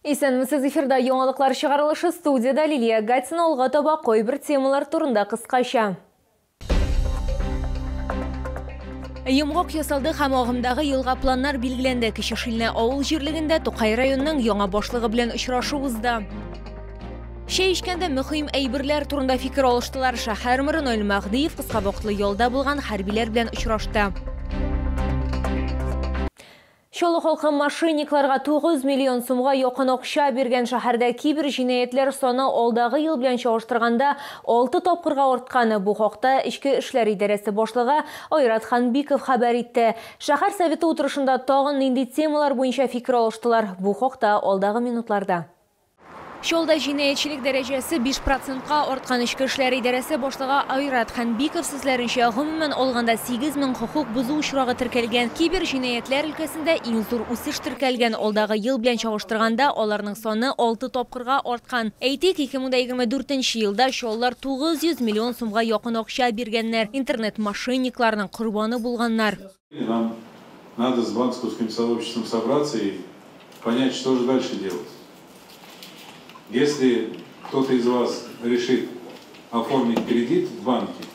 Исәнмесез, эфирда яңалыклар чыгарылышы, студияда Лилия Гатина. Алга таба кайбер темалар турында кыскача. Йомгак ясалды һәм агымдагы елга планнар билгеләнде. Кече Шилнә авыл җирлегендә Тукай районының яңа башлыгы белән очрашу узды. Чәй эчкәндә мөһим әйберләр турында фикер алыштылар. Шәһәр мэры Наил Мәһдиев кыска вакытлы ялда булган хәрбиләр белән очрашты. Чаллы халкы мошенникларга 9 миллион сумга якын акча биргән. Шәһәрдә кибер җинаятьләр саны алдагы ел белән чагыштырганда 6 тапкырга арткан. Бу хакта Эчке эшләр идарәсе башлыгы Айрат Ханбиков хәбәр итте. Шәһәр советы утырышында тагын нинди темалар буенча фикер алыштылар? Бу хакта алдагы минутларда. Чаллыда җинаятьчелек дәрәҗәсе 5%-ка арткан. Эчке эшләр идарәсе башлыгы Айрат Ханбиков сүзләренчә, гомумән алганда 8000 хокук бозу очрагы теркәлгән. Кибер җинаятьләр өлкәсендә иң зур үсеш теркәлгән. Алдагы ел белән чагыштырганда аларның саны 6 тапкырга арткан. Әйтик, 2024 елда чаллылар 900 миллион сумга якын акча биргәннәр. Интернет мошенникларның корбаны булганнар. Нам надо с банковским сообществом собраться и понять, что же дальше делать. Если кто-то из вас решит оформить кредит в банке,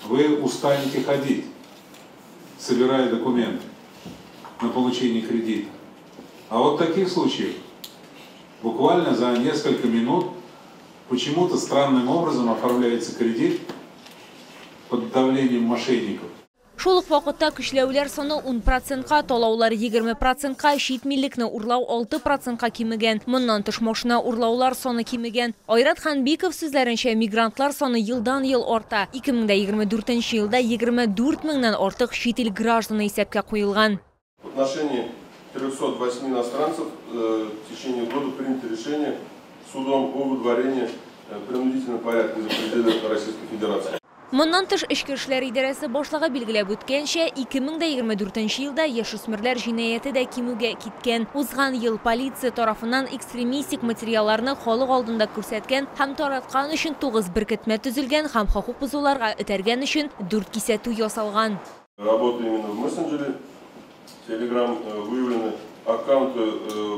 вы устанете ходить, собирая документы на получение кредита. А вот таких случаев буквально за несколько минут почему-то странным образом оформляется кредит под давлением мошенников. Шул ук вакытта көчләүләр саны 10%-ка, талаулар 20%-ка, чит миллекне урлау 6%-ка кимегән. Моннан тыш машина урлаулар саны кимегән. Айрат Ханбиков сүзләренчә, мигрантлар саны елдан-ел арта. 2024 елда 24 меңнән артык чит ил гражданы исәпкә куелган. В отношении 308 иностранцев в течение года принято решение судом о выдворении принудительном порядке за пределы Российской Федерации. Моннан тыш Эчке эшләр идарәсе башлыгы билгеләп үткәнчә, 2024 елда яшүсмерләр җинаяте дә кимүгә киткән. Узган ел полиция тарафыннан экстремистик материалларны халык алдында күрсәткән һәм тараткан өчен 9 беркетмә төзелгән һәм хокук бозуларга этәргән өчен 4 кисәтү ясалган. Работа именно в мессенджере Telegram выявлены аккаунты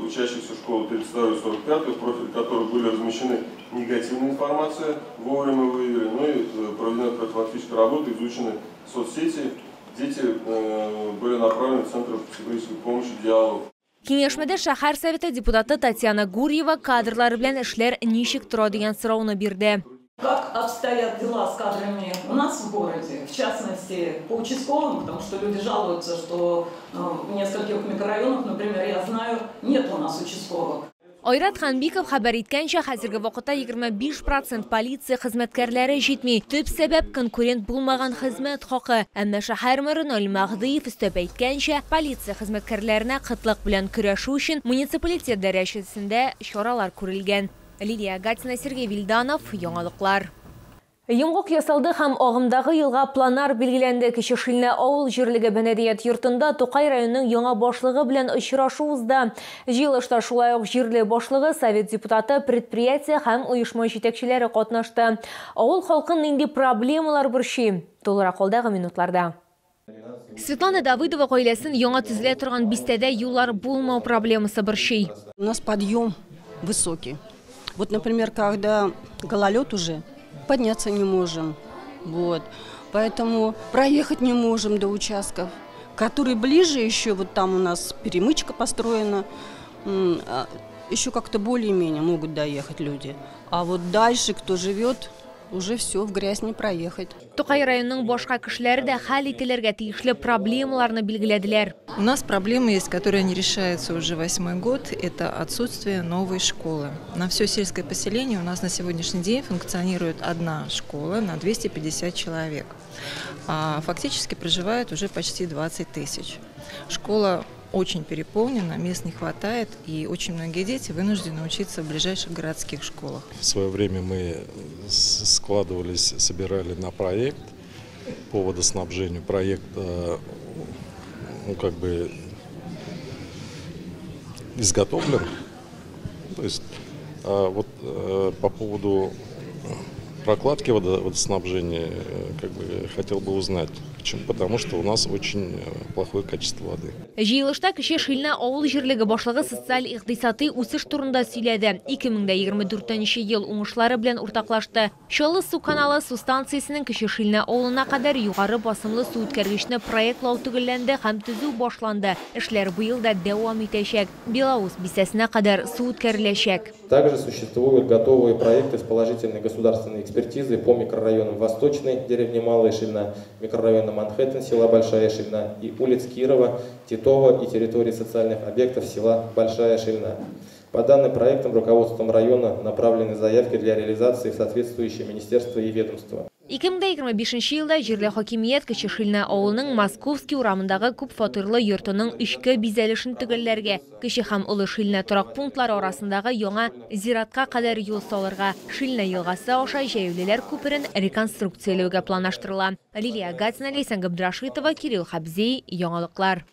учащихся школы 32 и 45, в профиль которых были размещены негативная информация, вовремя выявили, ну и проведена профилактическая работа, изучены соцсети, дети были направлены в Центр психологической помощи «Диалог». Киңәшмәдә шәһәр советы депутаты Татьяна Гурьева кадрлар белән эшләр ничек тора дигән сорауны бирде. Как обстоят дела с кадрами у нас в городе, в частности, по участковым, потому что люди жалуются, что в нескольких микрорайонах, например, я знаю, нет у нас участковых. Айрат Ханбиков хәбәр иткәнчә, хәзерге вакытта 25% полиция хезмәткәрләре җитми. Төп сәбәп конкурент булмаган хезмәт хакы. Әмма шәһәр мэры Наил Мәһдиев өстәп әйткәнчә, полиция хезмәткәрләренә кытлык белән көрәшү өчен муниципалитет дәрәҗәсендә чаралар күрелгән. Лилия Гатина, Сергей Вильданов, яңалыклар. Йомгак ясалды һәм агымдагы елга планнар билгеләнде. Кече Шилнә авыл җирлеге мәдәният йортында Тукай районының яңа башлыгы белән очрашу узды. Җыелышта шулай ук җирле башлыгы, совет депутаты, предприятие һәм оешма җитәкчеләре катнашты. Авыл халкын нинди проблемалар борчый? Тулырак алдагы минутларда. Светлана Давыдова гаиләсен яңа төзелә торган бистәдә юллар булмау проблемасы борчый. У нас подъем высокий. Вот, например, когда гололед уже, подняться не можем. Вот. Поэтому проехать не можем до участков, которые ближе еще, вот там у нас перемычка построена, еще как-то более-менее могут доехать люди. А вот дальше, кто живет, уже все, в грязь не проехать. Тукай районының башка кешеләре дә хәл ителергә тиешле проблемаларны билгеләделәр. У нас проблемы есть, которые не решаются уже 8-й год. Это отсутствие новой школы. На все сельское поселение у нас на сегодняшний день функционирует одна школа на 250 человек. А фактически проживает уже почти 20 тысяч. Школа очень переполнена, мест не хватает, и очень многие дети вынуждены учиться в ближайших городских школах. В свое время мы складывались, собирали на проект по водоснабжению. Проект, ну, как бы изготовлен. То есть вот по поводу прокладки водоснабжения, как бы хотел бы узнать. Почему? Потому что у нас очень плохое качество воды. Җыелышта Кече Шилнә авыл җирлеге башлыгы социаль икътисадый үсеш турында сөйләде. 2024 ел уңышлары белән уртаклашты. Чаллы су каналы су станциясенең Кече Шилнә авылына кадәр югары басымлы су үткәргечне проектлау төгәлләнде һәм төзү башланды. Эшләр быел да дәвам итәчәк. Белоус бистәсенә кадәр су үткәреләчәк. Также существуют готовые проекты с положительной государственной экспертизой по микрорайонам Восточной, деревни Малая Шильна, микрорайона Манхэттен, села Большая Шильна и улиц Кирова, Титова и территории социальных объектов села Большая Шильна. По данным проектам руководством района направлены заявки для реализации в соответствующие министерства и ведомства. 2025 елда җирле хакимият Кече Шилнә авылының Московский урамындагы күп фатирлы йортының эчке бизәлешен төгәлләргә, Кече һәм Олы Шилнә торак пунктлары арасындагы яңа зиратка кадәр юл салырга, Шилнә елгасы аша җәяүлеләр күперен реконструкцияләүгә планлаштырыла. Лилия Гатина, Ләйсән Габдрашитова, Кирилл Хабзей, Яңалыклар.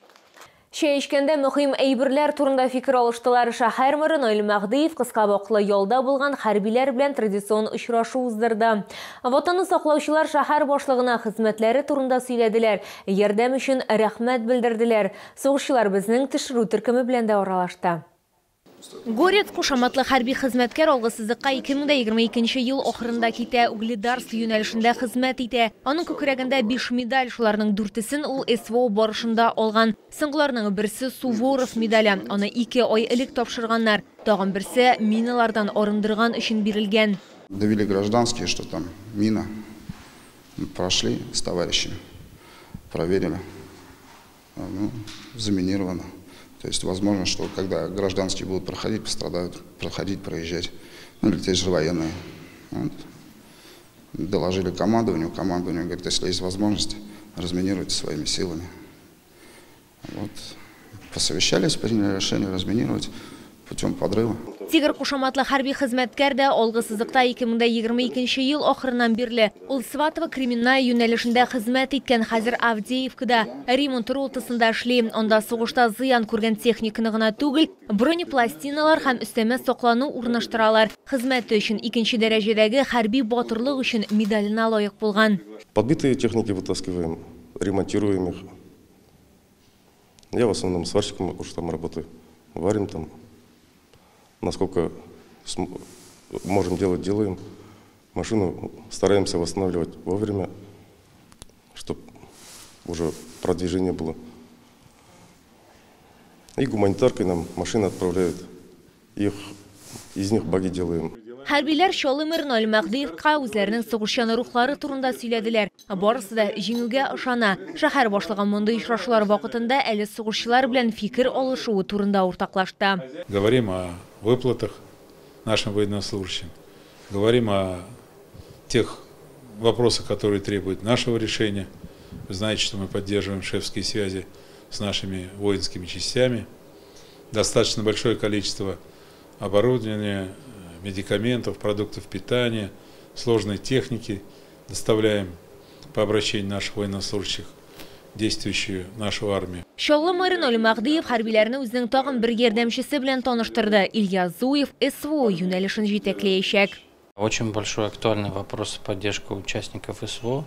Чәй эчкәндә мөһим әйберләр турында фикер алыштылар. Шәһәр мэры Наил Мәһдиев кыска вакытлы ялда булган хәрбиләр белән традицион очрашу уздырды. Ватанны саклаучылар шәһәр башлыгына хезмәтләре турында сөйләделәр, ярдәм өчен рәхмәт белдерделәр. Сугышчылар безнең төшерү төркеме белән дә аралашты. Горец кушаматлы хәрби хезмәткәр алгы сызыкка 2022 ел ахырында китә, Угледарск юнәлешендә хезмәт итә. Аның күкрәгендә 5 медаль, шуларның 4-сен ул СВО барышында алган. Соңгыларның берсе Суворов медале, аны 2 ай элек тапшырганнар. Тагын берсе миналардан арындырган өчен бирелгән. Довели гражданские, что там мина. Прошли с товарищами, проверили, ну, заминировано. То есть возможно, что когда гражданские будут проходить, пострадают, проходить, проезжать, ну или те же военные. Вот. Доложили командованию, командование говорит, если есть возможность, разминируйте своими силами. Вот. Посовещались, приняли решение разминировать путем подрыва. Тигр кушаматлы хәрби хезмәткәр дә алгы сызыкта 2022 ел ахырыннан бирле. Ул Сватово Кременная юнәлешендә хезмәт иткән, хәзер Авдеевкада ремонт ротасында эшли. Анда сугышта зыян күргән техниканы гына түгел, бронепластиналар һәм өстәмә саклану урнаштыралар. Хезмәте өчен икенче дәрәҗәдәге хәрби батырлык өчен медаленә лаек булган. Подбитые техники вытаскиваем, ремонтируем их. Я в основном сварщиком уж там работаю, варим там. Насколько можем делать, делаем. Машину стараемся восстанавливать вовремя, чтобы уже продвижение было. И гуманитаркой нам машины отправляют. Из них баги делаем. Хәрбиләр Чаллы мэры Наил Мәһдиевка үзләренең сугышчан рухлары турында сөйләделәр. Барысы да җиңүгә ышана. Шәһәр башлыгы мондый очрашулар вакытында әле сугышчылар белән фикер алышуы турында уртаклашты. Говорим о выплатах нашим военнослужащим, говорим о тех вопросах, которые требуют нашего решения. Вы знаете, что мы поддерживаем шефские связи с нашими воинскими частями. Достаточно большое количество оборудования, медикаментов, продуктов питания, сложной техники доставляем по обращению наших военнослужащих, действующую нашу армию. Чаллы мэры Наил Мәһдиев хәрбиләрне үзенең тагын бер ярдәмчесе белән таныштырды. Илья Зуев СВО юнәлешен җитәкләячәк. Очень большой актуальный вопрос поддержка участников СВО,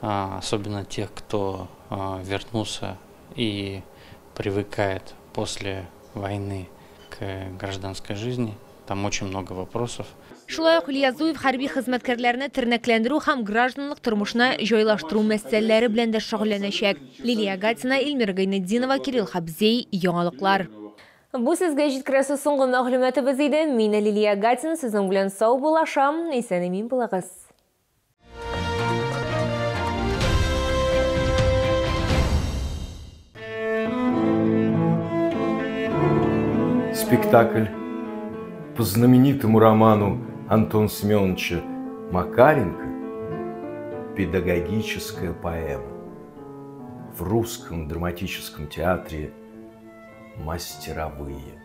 особенно тех, кто вернулся и привыкает после войны к гражданской жизни. Там очень много вопросов. Шулай ук Илья Зуев хәрби хезмәткәрләрне тернәкләндерү һәм гражданлык тормышына җайлаштыру мәсьәләләре белән дә шөгыльләнәчәк. Лилия Гатина, Эльмира Гайнетдинова, Кирилл Хабзей, Яңалыклар. Бу сезгә җиткерәсе соңгы мәгълүматыбыз иде. Мин Лилия Гатина, сезнең белән сау булашам. Исән-имин булыгыз. Спектакль по знаменитому роману Антона Семеновича Макаренко «Педагогическая поэма» в русском драматическом театре «Мастеровые».